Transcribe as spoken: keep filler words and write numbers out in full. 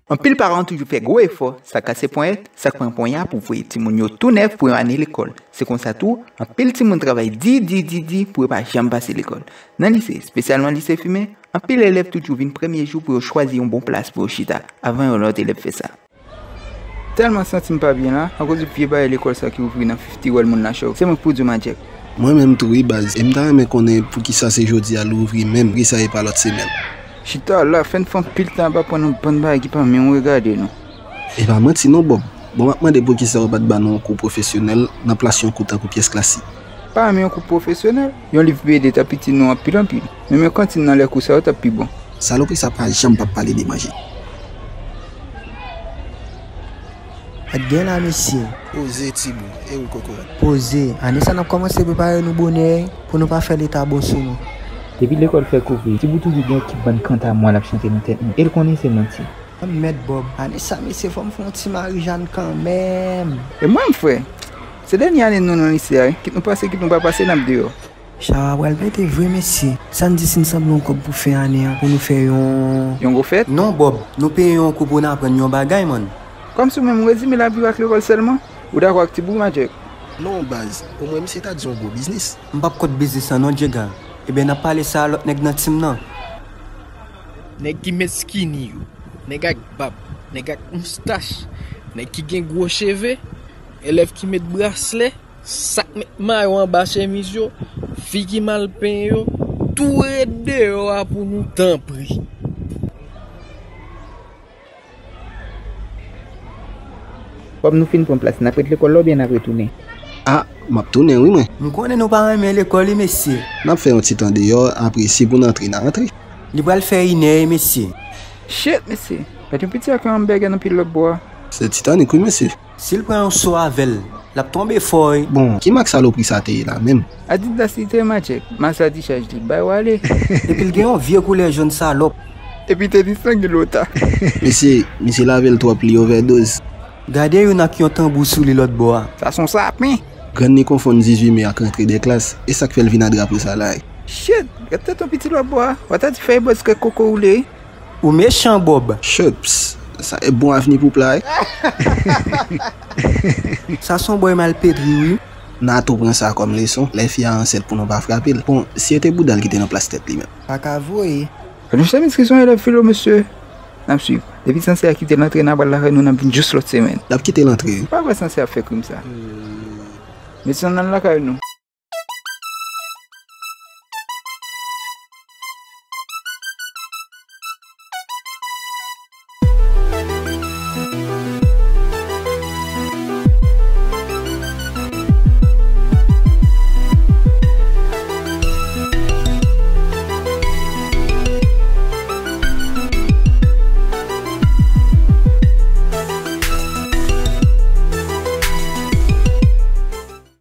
Anpil paran toujou fè gwo efò, sa kase ponyèt, sa k pran ponya pou voye timoun yo tou nèf pou yon ane lekòl. Se konsa tou, anpil timoun travay di, di, di, di pou yo pa janm pase lekòl. Nan lise, espesyalman lise Fimen, anpil elèv toujou vin premye jou pou yo chwazi yon bon plas pou yo chita, avan yon lòt elèv fè sa. Tèlman santi m pa byen la, akoz vye bagay lekòl sa ki ouvri nan fifty World Moon Lachòv. Se mwen k pwodui Madjèk. Mwen menm tou wi baz, e m ta renmen konnen poukisa se jodi a l ouvri menm, poukisa e pa lòt semèn. Chita la, fè n fè anpil tan ap aprann yon bann bagay ki pa menm regade nou. E pa manti non Bob. Bon, m ap mande poukisa yo pa t ba nou yon kou pwofesyonèl nan plas yon kou tankou pyès klasik. Pa menm yon kou pwofesyonèl, yon liv pou ede t ap itil nou anpil anpil. Menm yon kantin nan lè kou sa yo t ap pi bon. Salopri sa pa janm p ap pale de manje. Ak gen la mesye. Poze tibou, e ou kokorat. Poze, ane sa n ap kòmanse prepare nou bonè pou nou pa fè leta bon sou nou. Depi lekòl fèk ouvri, tibou toujou gen yon ti bann kanta mwa l ap chante nan tèt nou, e l konnen se manti. Mèt Bob, ane sa mesye fò m fè yon ti marijàn kanmenm. E mwen m frè, se dènye ane nou nan lise a wi, kit nou pase kit nou pa pase n ap deyò. Chawa pral pete vre mesye. Sa n di si n sanble yon kòb pou fen ane an pou nou fè yon. Yon gwo fèt? Non Bob, nou peye yon kou pou n aprann yon bagay man. Kòmsi w menm ou rezime lavi w ak lekòl sèlman? Ou dakò ak tibou Madjèk? Non baz, omwen misye ta di yon gwo biznis. M p ap kont biznis lan non Djega. Ebyen n ap pale sa a lòt nèg nan team nan. Nèg ki met skinny yo, nèg ak bab, nèg ak moustach, nèg ki gen gwo cheve, elèv ki met braslè, sa k met mayo anba chemiz yo, fi ki mal penyen yo, tou ret deyò a pou nou tanpri. Kòm nou fin pran plas, n ap ret lekòl la oubyen n ap retounen? A, m ap tounen wi mwen. M konnen nou pa renmen lekòl wi mesye. N ap fè yon ti tan deyò, apre si pou n antre n a antre. Li pral fè inè wi mesye. Shit mesye, gad yon piti ak yon anbègè nan pye lòt bò a. Se Titanic wi mesye. Si l pran yon so avè l, l ap tonbe fò wi. Bon, ki mak salopri sa te ye la menm? Adidas li te ye Madjèk, mal sa dichaj li, bay w ale. Epi l gen yon vye koulè jòn salòp. Epi te distan gen lota. Mesye, misye lave l twòp li ovèdoz. Gade youn ak yon tanbou sou li lòt bò a. Sa se yon sapen. Grann li konfonn dizuit me ak rantre de klas, e sa k fè l vin a drapo sa la wi. Shit, gad tèt yon piti lòt bò a, w a ta di fèy bòz kèk koko woule wi. Ou mechan Bob. Chups, sa e bon avni pou pla wi. Sa se yon bòy malpetri wi. N a tou pran sa kòm leson, lè fi a ansent pou nou pa frape l. Bon, si e te bouda l ki te nan plas tèt li menm. Pa ka voye. Gad yon chemiz ki se yon elèv filo mesye. N ap swiv. Depi Sansè a kite l antre n a pral lakay nou n ap vin jis lòt semèn. L ap kite l antre wi. Pa kwè Sansè ap fè krim sa. Mesye ann al lakay nou.